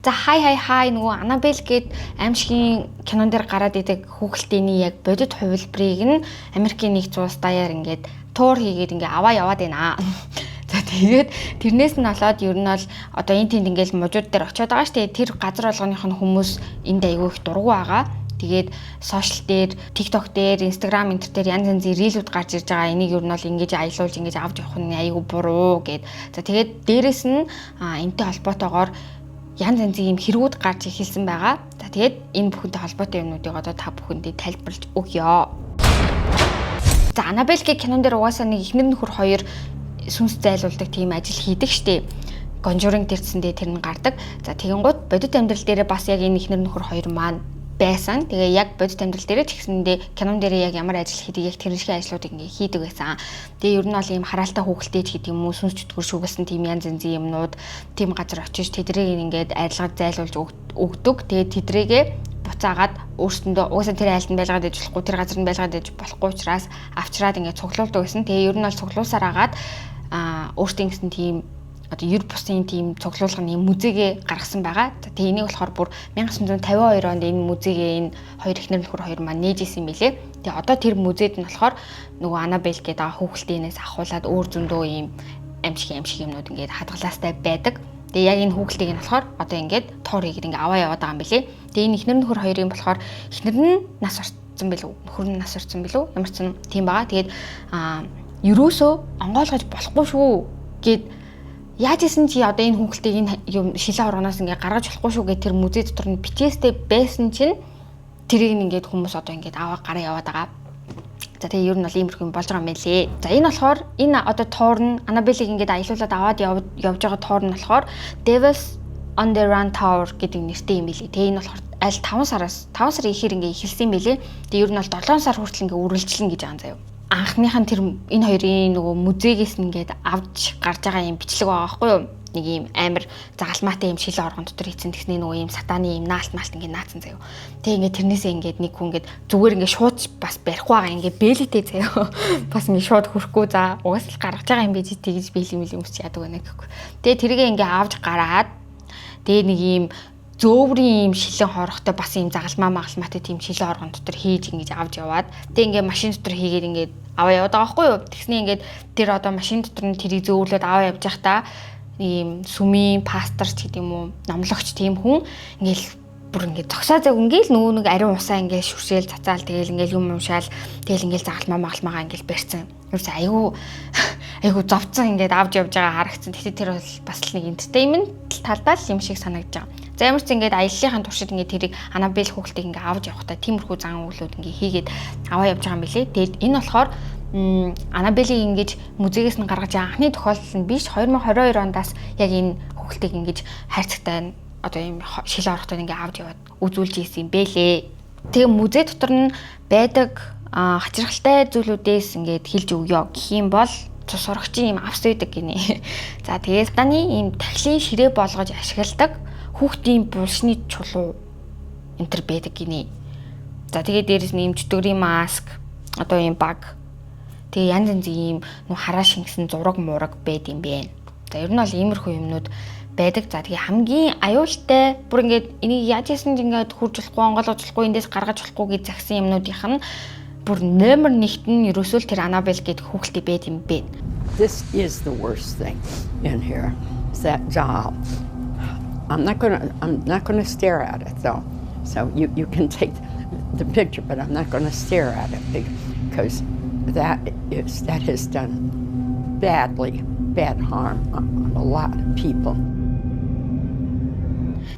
За, хай хай хай, нөгөө Анабел гээд аймшгийн кинон дээр гараад идэг хүүхэлдээний яг бодит хувилбарыг нь Америкийн нэгдсэн улс даяар ингээд tour хийгээд ингээ аваа яваад байна. За, тэгээд тэрнээс нь болоод ер нь бол одоо энэ тэнд ингээл мужууд дээр очиод байгаа шүү дээ. Тэр газар болгоных нь хүмүүс энд айгүй их дургу байгаа. Тэгээд social дээр, TikTok дээр, Instagram энэ төр дээр янз янзын reel үүд гарч ирж байгаа. Энийг ер нь бол ингэж аялуулж, ингэж авч явах нь айгүй буруу гэд. За, тэгээд дээрэс нь энэтэй холбоотойгоор янз янзын юм хэрэгүүд гарч эхэлсэн байгаа. За, тэгээд энэ бүхэнтэй холбоотой юмнуудыг одоо та бүхэндээ тайлбарлаж өгье. За, Анабел гэх кинон дээр угаасаа нэг эхнэр нөхөр хоёр сүнс зайлуулдаг тийм ажил хийдэг штеп. Conjuring дэрсэндээ тэр нь гардаг. За, тэгэнгүүт бодит амьдрал дээрээ бас яг энэ эхнэр нөхөр хоёр маань байсан. Тэгээ яг бодит амьдрал дээрээ ч гэсэндээ кинон дээрээ яг ямар ажил хийдэг, яг тэр шиг ажлуудыг ингээ хийдэг байсан. Тэгээ ер нь бол ийм хараалтай хүүхэлтэй ч гэдэг юм уу, сүнс чөтгөр шүглэсэн тийм янз янзын юмнууд тийм газар очиж тэдрийг ингээд арилгаж зайлуулж өгдөг. Тэгээ тэдрийгээ буцаагаад өөрсөндөө угаасаа тэр айлд нь байлгаад иж болохгүй, тэр газар нь байлгаад иж болохгүй учраас авчраад ингээд цуглуулдаг гэсэн. Тэгээ ер нь бол цуглуулсаар агаад өөртөө ингэсэн тийм одоо ер бусын тийм цуглуулгын юм музейгээ гаргасан байгаа. За, тэгээ энийг болохоор бүр 1952 онд энэ музейгээ энэ хоёр эхнэр нөхөр хоёр маань нээж исэн юм билэ. Тэгээ одоо тэр музейд нь болохоор нөгөө Анабел гэдэг байгаа хүүхэлдэйнээс авахуулаад өөр зөндөө ийм аймшиг аймшиг юмнууд ингээд хадгалаастай байдаг. Тэгээ яг энэ хүүхэлдэйг нь болохоор одоо ингээд tour хийгээд ингээд аваа яваад байгаа юм билэ. Тэгээ энэ эхнэр нөхөр хоёрын болохоор эхнэр нь нас орсон билүү, нөхөр нь нас орсон билүү, ямар ч юм тийм байгаа. Тэгээд ерөөсөө онгойлгож болохгүй шүү гэд, яаж исэн чи одоо энэ хүүхэлдэйг энэ юм шилэн хоргоноос ингээ гаргаж болохгүй шүү гэх тэр музей дотор нь бичээстэй байсан чинь тэрийг нь ингээд хүмүүс одоо ингээд аваа гараа яваад байгаа. За, тэгээ ер нь бол иймэрхүү юм болж байгаа юм байлээ. За, энэ болохоор энэ одоо tour нь, Анабелийг ингээд аялуулад аваад явж байгаа tour нь болохоор Devils on the Run Tour гэдэг нэртэй юм билээ. Тэгээ энэ болохоор аль 5 сараас, 5 сарын ихээр ингээ эхэлсэн юм билээ. Тэгээ ер нь бол 7 сар хүртэл ингээ үргэлжлэнэ гэж байгаа юм заяа. Анхных нь тэр энэ хоёрын нөгөө музейгээс нь ингээд авч гарч байгаа юм бичлэг байгаа байхгүй юу? Нэг юм амар загалмаатай юм шилэн оргон дотор хийцэн, тэгсний нөгөө юм сатаны юм наалт маалт ингээд наацсан заяа. Тэгээ ингээд тэрнээсээ ингээд нэг хүн ингээд зүгээр ингээд шууд бас барихгүй байгаа, ингээд бэлэтэй заяа. Бас ингээд шууд хүрхгүй, за угаас л гаргаж байгаа юм би тэгж бэлэн мэл юмс яадаг байна гэхгүй. Тэгээ тэргээ ингээд авч гараад тэгээ нэг юм зөөврийн юм шилэн хорохтой, бас юм загалмаа магалмаатай тийм шилэн оргон дотор хийж ингэж авч яваад тэгээ ингээ машин дотор хийгээд ингээд аваа яваад байгаа байхгүй юу. Тэгсний ингээд тэр одоо машин дотор нь тэрийг зөөвөрлөөд аваа явж байхдаа ийм сүмийн пастор ч гэдэг юм уу, номлогч тийм хүн ингээл бүр ингээд зогсоо заг ингээл нөгөө нэг ариун усаа ингээд шүршээл цацаал, тэгэл ингээл юм уншаал, тэгэл ингээл загалмаа магалмаагаа ингээл барьсан. Ерөөсөө айгүй айгүй зовцсон ингээд авч явж байгаа харагдсан. Тэгтээ тэр бол бас л нэг entertainment талдаа л юм шиг санагдаж байгаа. За, ямар ч ингээд аяллахын туршид ингээд тэрийг Анабел хүүхэлтийг ингээд авч явахдаа тиймэрхүү зан үйлүүд ингээд хийгээд аваа явж байгаа юм билэ. Тэгээд энэ болохоор Анабелийг ингэж музейгээс нь гаргаж анхны тохиолдол нь биш, 2022 ондаас яг энэ хүүхэлтийг ингэж хайрцагтай одоо ийм шилэн орохтой ингээ авч яваад үзүүлж ийсэн юм бэлээ. Тэгээ музей дотор нь байдаг хачирхалтай зүйлүүдээс ингээд хэлж өгөө гэх юм бол цус сурагчийн ийм авс байдаг гинэ. За, тэгээ сатаны ийм тахилын ширээ болгож ашигладаг хүүхдийн булшны чулуу энэ төр байдаг гинэ. За, тэгээ дээрэс нь ийм чөтгөрийн маск, одоо ийм баг. Тэгээ янз янзын ийм нүү хараа шингэсэн зураг мураг байд юм бэ. За, ер нь бол иймэрхүү юмнууд байдаг. За, тэгээ хамгийн аюултай, бүр ингээд энийг яаж яасан ч ингээд хурж болохгүй, онгойлгож болохгүй, эндээс гаргаж болохгүй гэж загсан юмнуудынх нь бүр номер 1-т нь ерөөсөө л тэр Анабел гэдэг хүүхэлтэй байд юм бэ. This is the worst thing in here. Is that doll. I'm not gonna stare at it though. So you can take the picture, but I'm not gonna stare at it because that has done badly bad harm on a lot of people.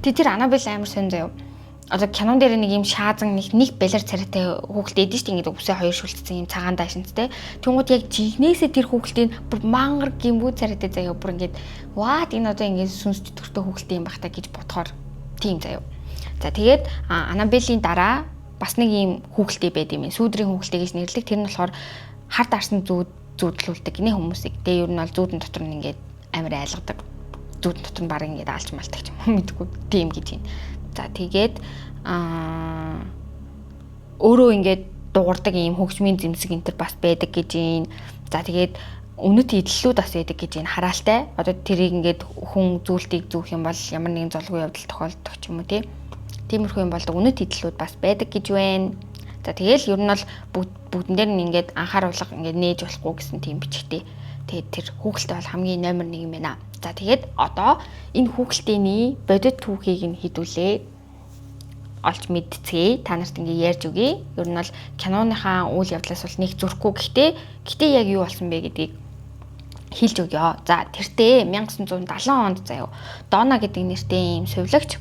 Тэгээ тэр Анабел амар сонь заяа. Одоо кинон дээр нэг юм шаазан нэг нэг балиар царайтай хүүхэлтэй эдэн шүү дээ, ингээд үсээ хоёр шүлтсэн юм цагаан даашинттай. Тэнгууд яг жигнэсээ тэр хүүхэлтийн бүр мангар гимбүү царайтай заяа. Бүр ингээд ваад, энэ одоо ингээд сүнс чөтгөртэй хүүхэлтэй юм бах та гэж бодохоор тийм заяа. За, тэгээд Анабелийн дараа бас нэг юм хүүхэлтэй байд юм. Сүүдрийн хүүхэлтэй гэж нэрлэдэг. Тэр нь болохоор хар дарсан зүүд зүүдлүүлдэг гинэ хүмүүсийг. Тэгээ ер нь бол зүүдэн дотор нь ингээд амар айлгадаг. Зүүдэн дотор нь баг ингээд аалж малтаг ч юм уу, мэдгүй. Тийм гэж юм. За, тэгээд өөрөө ингээд дуурдаг ийм хөгжмийн зэмсэг энэ төр бас байдаг гэж юм. За, тэгээд Үнэт эдлэлүүд бас байдаг гэж энэ хараалтай. Одоо тэрийг ингээд хүн зүйлтийг зүүх юм бол ямар нэгэн золгүй явдал тохиолдох ч юм уу тий. Тиймэрхүү юм болдог үнэт эдлэлүүд бас байдаг гэж байна. За тэгэл ер нь бол бүгдэн дээр нь ингээд анхааруулга ингээд нээж болохгүй гэсэн тийм бичгтэй. Тэгээд тэр хүүхэлтэй бол хамгийн номер 1 юм байна. За тэгээд одоо энэ хүүхэлтийний бодит түүхийг нь хідүүлээ олж мэдцгээе. Та нарт ингээ ярьж өгье. Ер нь бол киноныхаа үйл явдлаас бол нэг зүрхгүй гэхдээ яг юу болсон бэ гэдгийг хэлж өгье. За тэртээ 1970 онд заяо Дона гэдэг нэртэй ийм сувилагч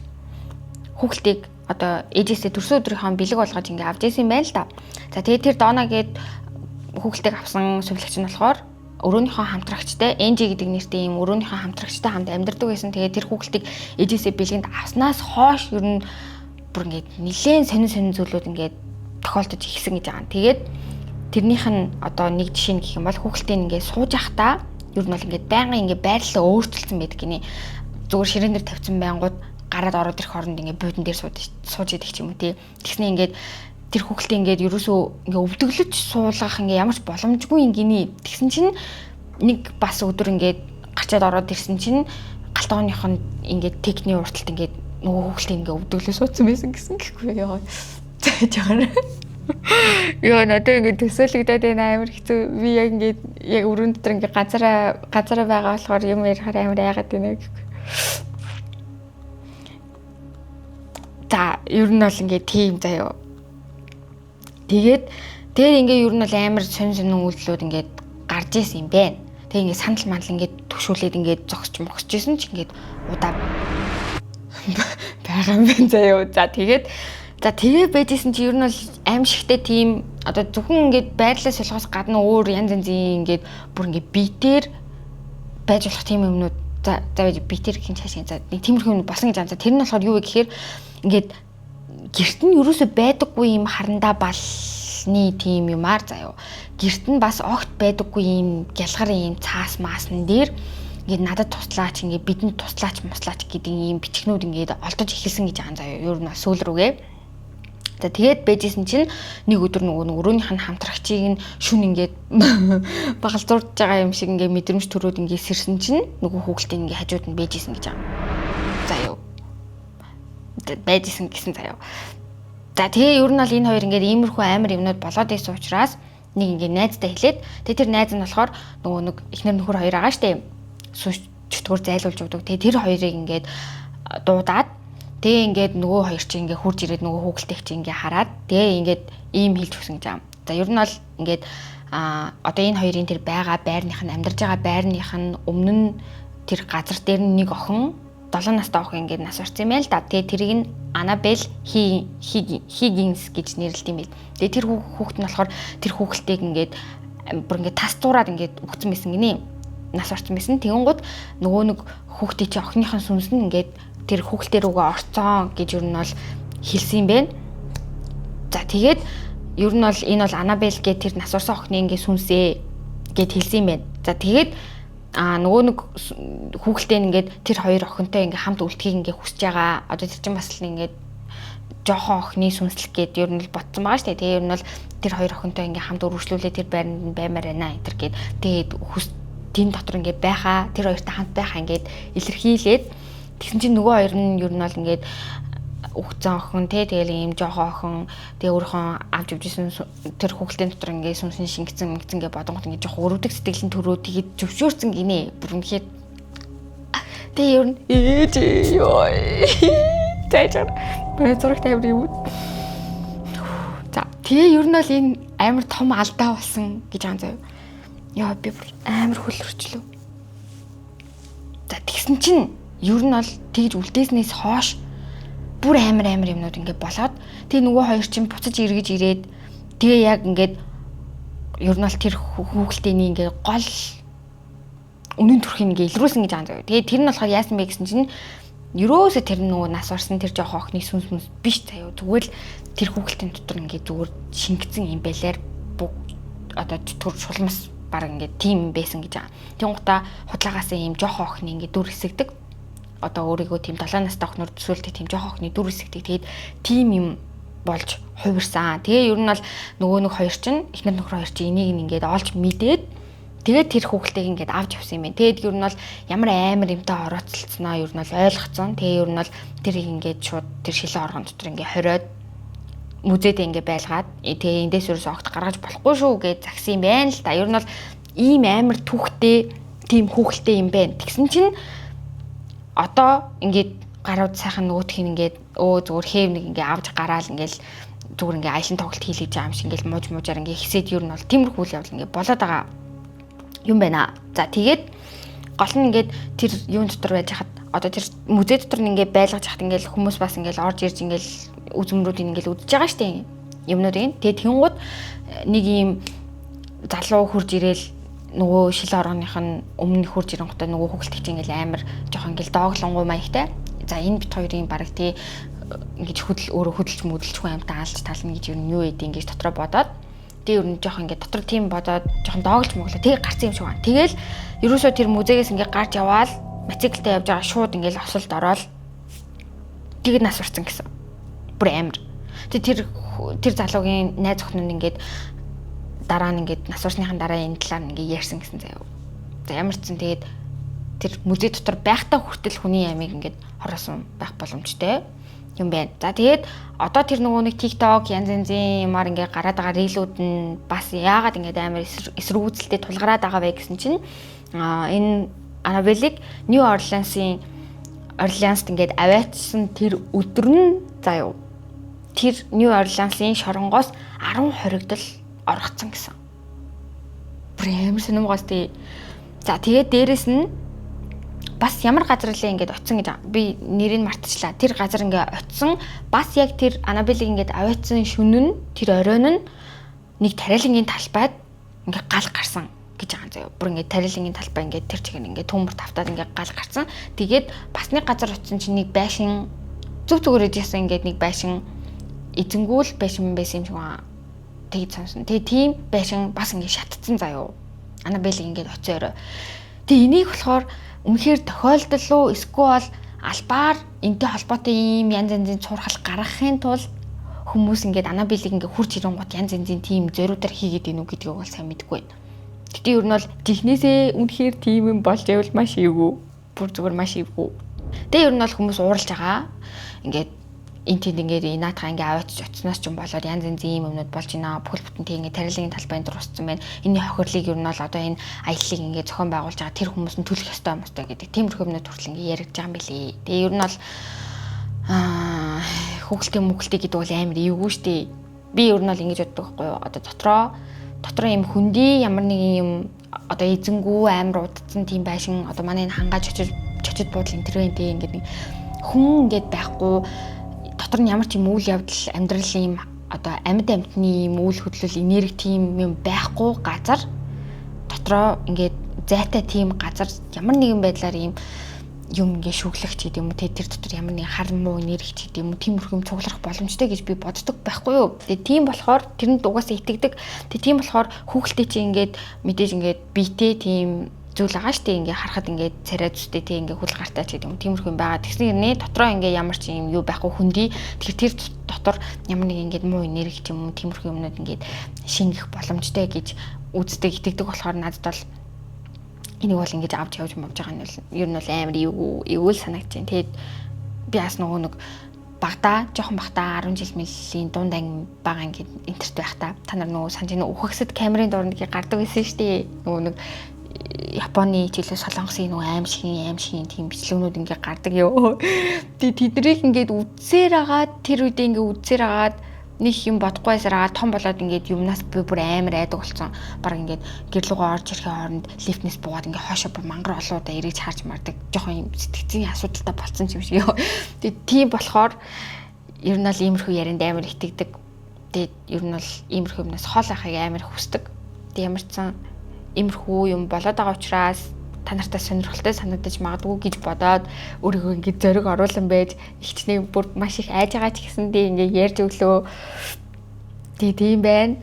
хүүхэлтийг одоо ээжээсээ төрсөн өдрийнхөө бэлэг болгож ингээ авч ирсэн юм байна л да. За тэгээд тэр Дона гээд хүүхэлтийг авсан сувилагч нь болохоор өрөөнийхөө хамтрагчтай Энжи гэдэг нэртэй ийм өрөөнийхөө хамтрагчтай хамт амьдардаг байсан. Тэгээд тэр хүүхэлтийг ээжээсээ бэлгэнд авснаас хойш ер нь бүр ингээд нилээн сонин сонин зүйлүүд ингээд тохиолдож эхэлсэн гэж байгаа. Тэгээд тэрнийх нь одоо нэг жишээ нь гэх юм бол хүүхэлтийг ингээд сууж явахдаа ер нь бол ингээд байнгын ингээд байрлалаа өөрчилсөн байдаг гинэ. Зүгээр ширээн дээр тавьсан байнгут гараад ороод ирэх хооронд ингээд буудан дээр сууж идэг ч юм уу тий. Тэгснэ ингээд тэр хүүхэлтээ ингээд ерөөсөө ингээд өвдөглөж суулгах ингээд ямар ч боломжгүй юм гинэ. Тэгсэн чинь нэг бас өдөр ингээд гарчаад ороод ирсэн чинь галтгооных нь ингээд техний урталт ингээд нөгөө хүүхэлтээ ингээд өвдөглөө суудсан байсан гэсэн гэхгүй яа. За жаагаар. Йоо надад ингээд төсөөлөгдөд байна амар хэцүү. Би яг ингээд яг өрөөнд дотор ингээд ганцаараа байгаа болохоор юм ярихаар амар айгаад байна гэхгүй. За ер нь бол ингээд тийм заяо. Тэгээд ингээд ер нь бол амар сонин сонин үйлдэлүүд ингээд гарч исэн юм байна. Тэгээ ингээд сандал мандал ингээд төгшүүлээд ингээд зогсож могсож исэн ч ингээд удаа байгаа юм байна заяо. За тэгээд за тэгээ байжсэн чи ер нь бол аимшигтэй тийм одоо зөвхөн ингээд байрлалаа солихоос гадна өөр янз янзын ингээд бүр ингээд битээр байж болох тийм юмнууд за за битээр гэх юм цаашаа за нэг тиймэрхүү юм болсон гэж байна. За тэр нь болохоор юу вэ гэхээр ингээд гэрт нь ерөөсөө байдаггүй юм харандаа балны тийм юмар заяо. Гэрт нь бас огт байдаггүй юм гялгар юм цаас маасн дээр ингээд надад туслаач ингээд бидэнд туслаач муслаач гэдэг ийм бичгнүүд ингээд олдож эхэлсэн гэж байгаа заяо. Ер нь сүүл рүүгээ. За тэгээд байжсэн чинь нэг өдөр нөгөө өрөөнийх нь хамтрагчийг нь шүн ингээд багалзуурж байгаа юм шиг ингээд мэдрэмж төрөөд ингээд сэрсэн чинь нөгөө хүүхэлтийн ингээд хажууд нь байжсэн гэж байгаа. За юу. Байжсэн гэсэн заяа. За тэгээ ер нь бол энэ хоёр ингээд иймэрхүү амар юмнууд болоод ирсэн учраас нэг ингээд найзтай хэлээд тэгээ тэр найз нь болохоор нөгөө нэг эхнэр нөхөр хоёр байгаа штэ. Сүнс чөтгөр зайлуулж өгдөг. Тэгээ тэр хоёрыг ингээд дуудаад тэгээ ингээд нөгөө хоёр чинь ингээд хурж ирээд нөгөө хүүхэлтэйг чинь ингээд хараад тэгээ ингээд ийм хэлж өгсөн гэж байгаа. За ер нь бол ингээд одоо энэ хоёрын тэр байгаа байрных нь амьдарч байгаа байрных нь өмнө нь тэр газар дээр нь нэг охин 7 настай охин ингээд нас орсон юм байна л да. Тэгээ тэрийг нь Анабел Хиггинс гэж нэрлэдэг юм байл. Тэгээ тэр хүүхэд нь болохоор тэр хүүхэлтэйг ингээд бүр ингээд тас зураад ингээд өгцөн байсан гинэ. Нас орсон байсан. Тэгэнгүүт нөгөө нэг хүүхдийн чи охиных нь сүнс нь ингээд тэр хүүхэлтэй рүүгээ орцсон гэж ер нь бол хэлсэн юм байна. За тэгээд ер нь бол энэ бол Анабел гэх тэр нас орсон охины ингээд сүнсээ гэд хэлсэн юм байна. За тэгээд нөгөө нэг хүүхэлтэй ингээд тэр хоёр охинтой ингээд хамт үлдэхийг ингээд хүсэж байгаа. Одоо тэр чинь бас л ингээд жоохон охины сүнслэг гээд ер нь л ботсон байгаа шүү дээ. Тэгээ ер нь бол тэр хоёр охинтой ингээд хамт өргөжлүүлээ тэр байранд нь баймаар байна энэ төр гээд тэгээд хүс тэн дотор ингээд байхаа тэр хоёртой хамт байхаа ингээд илэрхийлээд тэгсэн чинь нөгөө хоёр нь ер нь бол ингээд үхцэн охин тий тэгэл ийм жоохон охин тэгээ өөрийнхөө авч явжсэн тэр хүүхэлтийн дотор ингээд сүнсэн шингэцэн ингэцэн гэ бодонгот ингээд жоохон өрөвдөг сэтгэл нь төрөө тэгээд зөвшөөрсөн гинэ. Бүр үнэхээр тэгээ ер нь ээж ёо зайжаар манай зурагт амар юм. За тэгээ ер нь бол энэ амар том алдаа болсон гэж байгаа заяа. Яа би бүр амар хөлөрчлөө. За тэгсэн чинь ер нь бол тэгж үлдээснээс хойш бүр амар амар юмнууд ингээд болоод тэгээ нөгөө хоёр чинь буцаж эргэж ирээд тэгээ яг ингээд ер нь бол тэр хүүхэлтийний ингээд гол үнэн төрхийг ингээд илрүүлсэн гэж байгаа юм заяа. Тэгээ тэр нь болохоор яасан бэ гэсэн чинь ерөөсөө тэр нөгөө нас орсон тэр жоох охины сүнс мүнс биш заяа. Зүгээр л тэр хүүхэлтийн дотор ингээд зүгээр шингэцэн юм байлаар одоо түр шулмас баг ингээд тийм байсан гэж байгаа. Тэнгуутаа худлагаасаа ийм жоох охины ингээд дүр хэсэгдэг. Одоо өөрийгөө тийм 7 настай охиноор төсөөлдөг тийм жоох охины дүр хэсэгдэг. Тэгээд тийм юм болж хувирсан. Тэгээ ер нь бол нөгөө нэг хоёр чинь эхнэр нөхөр хоёр чинь энийг ингээд олж мэдээд Тэгээд тэр хүүхэлтэйг ингээд авч явсан юм байна. Тэгээд ер нь бол ямар амар юмтай орооцолцсноо ер нь бол ойлгоцсон. Тэгээ ер нь бол тэрийг ингээд шууд тэр шилэн оргон дотор ингээд хориод музейд ингээд байлгаад тэгээ эндээс ерөөс огт гаргаж болохгүй шүү гэж загсан юм байна л да. Ер нь бол ийм амар түүхтэй тийм хүүхэлтэй юм байна. Тэгсэн чинь одоо ингээд гарууд сайхан нөгөөх нь ингээд зүгээр хэв нэг ингээд авч гараал ингээд зүгээр ингээд аялан тоглолт хийлгэж байгаа юм шиг ингээд мууж муужаар ингээд хисээд ер нь бол тиймэрхүү үйл явдал ингээд болоод байгаа юм байна. За тэгээд гол нь ингээд тэр юун дотор байж хахад одоо тэр музей дотор нь ингээд байлгаж хахад ингээд хүмүүс бас ингээд орж ирж ингээд үзмрүүдийг ингээд үзэж байгаа штеп юмнуудыг. Тэгээд тэнгууд нэг ийм залуу хурж ирээл нөгөө шил оргоных нь өмнө хурж ирэнгүүтээ нөгөө хүүхэлт чинь ингээд амар жоохон ингээд дооглонгуй маягтай. За энэ бит хоёрын бараг тий ингэж хөдөл өөрөө хөдөлж мөдөлчгүй амтаа алж тална гэж ер нь юу эд ингэж дотроо бодоод тэг ер нь жоох ингээд дотор тийм бодоод жоохон дооглож моглоо тэг гарсан юм шиг байна. Тэгэл ерөөсөө тэр музейгээс ингээд гарч яваал мотоциклтэй явж байгаа шууд ингээд осолд ороод тэг нас барсан гэсэн. Бүр амар. Тэг тэр залуугийн найз охин нь ингээд дараа нь ингээд нас барсныхан дараа энэ талаар ингээд ярьсан гэсэн заяа. За ямар ч зэн тэгээд тэр музей дотор байхдаа хүртэл хүний амийг ингээд хороосон байх боломжтой юм байна. За тэгээд одоо тэр нөгөө нэг TikTok янз янзын юмар ингээ гараад байгаа рилүүд нь бас яагаад ингээд амар эсэргүүцэлтэй тулгараад байгаа вэ гэсэн чинь энэ Annabelle-ыг New Orleans-ын Orleans-д ингээд аваачсан тэр өдөр нь заа юу. Тэр New Orleans-ын шоронгоос 10 хоригдол оргоцсон гэсэн. Бүр амар сонирмогоос тий. За тэгээд дээрэс нь бас ямар газар лээ ингээд очисон гэж би нэрийг мартчихлаа. Тэр газар ингээд очисон. Бас яг тэр Анабелийг ингээд аваачсан шөнө нь тэр оройн нь нэг тариалангийн талбайд ингээд гал гарсан гэж байгаа юм заяа. Бүр ингээд тариалангийн талбай ингээд тэр чигээр ингээд төмөр тавтаад ингээд гал гарсан. Тэгээд бас нэг газар очисон чинь нэг байшин зүг зүгээр ижсэн ингээд нэг байшин эзэнгүүл байшин байсан юм шиг байна. Тэгж сонсон. Тэгээ тийм байшин бас ингээд шатцсан заяа. Анабелийг ингээд очисон орой. Тэгээ энийг болохоор үнэхээр тохиолдол уу эсвэл албаар энтэй холбоотой ийм янз янзын цуурхал гаргахын тулд хүмүүс ингээд Анабелийг ингээд хурж ирэнгуут янз янзын тийм зориудаар хийгээд ийнү гэдгийг бол сайн мэдэхгүй байна. Гэтэ ер нь бол жихнээсээ үнэхээр тийм юм болж байвал маш эвгүй. Бүр зүгээр маш эвгүй. Тэгээ ер нь бол хүмүүс ууралж байгаа. Ингээд энэ тэнд ингээд наатаа ингээд аваачиж очсноос ч юм болоод янз янзын юм юмнууд болж байна. Бүхэл бүтэн тэг ингээд тариалангийн талбайн дээр устсан байна. Энийний хохирлыг ер нь бол одоо энэ аяллыг ингээд зохион байгуулж байгаа тэр хүмүүс нь төлөх ёстой юм ёстой гэдэг тиймэрхүү юмнууд хүртэл ингээд яригдж байгаа юм билий. Тэгээ ер нь бол хүүхэлтэй мөхөлтэй гэдэг бол амар эвгүй штэ. Би ер нь бол ингэж боддог байхгүй юу? Одоо дотроо юм хөндөй ямар нэгэн юм одоо эзэнгүү амар удцсан тийм байшин одоо манай энэ хангаа чочид буудлын энэ төр байна те ингээд нэг хүн ингээд байхгүй дотор нь ямар ч юм үйл явдал амьдралын юм одоо амьд амьтны юм үйл хөдлөл энерги тийм юм байхгүй газар дотроо ингээд зайтай тийм газар ямар нэгэн байдлаар ийм юм ингээ шүглэх ч гэдэг юм уу те тэр дотор ямар нэгэн хар муу энерги ч гэдэг юм уу тиймэрхүү юм цугларах боломжтой гэж би боддог байхгүй юу. Тэгээ тийм болохоор тэрэнд угаасаа итгэдэг. Тэгээ тийм болохоор хүүхэлтэй чи ингээд мэдээж ингээд биетэй тийм зүйл байгаа штэ ингээ харахад ингээ царай зүстэй тий ингээ хүл гартай ч гэдэг юм тиймэрхүү юм байгаа. Тэгсэн хэрнээ дотроо ингээ ямар ч юм юу байхгүй хөндөй. Тэгэхээр тэр дотор ямар нэг ингээ муу энерги ч юм уу тиймэрхүү юмнууд ингээд шингэх боломжтой гэж үздэг итгэдэг болохоор надад бол энийг бол ингэж авч явж мовж байгаа нь бол ер нь бол амар эвгүй л санагдаж байна. Тэгээд би бас нөгөө нэг багада жоохон багада 10 жил мөлийн дунд анги бага анги энтерт байхдаа та нар нөгөө санаж байна үхэгсэд камерын дуурнд гардаг байсан шүү дээ. Нөгөө нэг Японы чиглэл Солонгосын нөгөө аимшигын тийм бичлэгнүүд ингээ гардаг ёо. Тэгээ тэднийг ингээд үзсээр агаад тэр үедээ ингээ үзсээр агаад нэг юм бодохгүй байсаар агаад том болоод ингээд юмнаас би бүр амар айдаг болсон. Бараг ингээд гэр лүүгээ орж ирэхин хооронд лифтнес буугаад ингээд хоошоо бүр мангар олоудаа эргэж харж мардаг. Жохон юм сэтгцийн асуудалтай болцсон юм шиг ёо. Тэгээ тийм болохоор ер нь бол иймэрхүү ярианд амар итгэдэг. Тэгээд ер нь бол иймэрхүү юмнаас хол байхыг амар хүсдэг. Тэг ямар ч сан иймэрхүү юм болоод байгаа учраас та нартай сонирхолтой санагдаж магадгүй гэж бодоод өөрийгөө ингээд зориг оруулан байж ихчнийг бүр маш их айж байгаа ч гэсэндээ ингээд ярьж өглөө. Тэгээ тийм байна.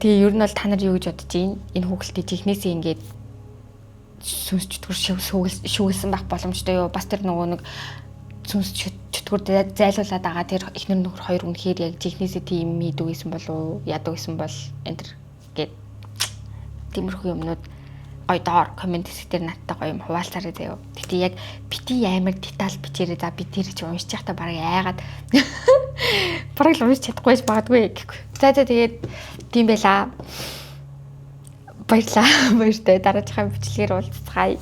Тэгээ ер нь бол та нар юу гэж бодож байна? Энэ хүүхэлтийг жихнээсээ ингээд сүнс чөтгөр шүглсэн байх боломжтой юу? Бас тэр нөгөө нэг сүнс чөтгөр зайлуулад байгаа тэр эхнэр нөхөр хоёр үнэхээр яг жихнээсээ тийм мэддэг байсан болов уу? Яадаг байсан бол энэ төр гээд. Тиймэрхүү юмнууд гоё доор comment хэсэг дээр надтай гоё юм хуваалцаарай заяо. Гэтэ яг бити амар деталь бичээрэй. За, би тэр чи уншиж байхдаа бараг айгаад бараг л уншиж чадахгүй байж магадгүй гэхгүй. За, тэгээд тийм байла. Баярлаа. Баяртай. Дараагийн бичлэгээр уулзцгаая.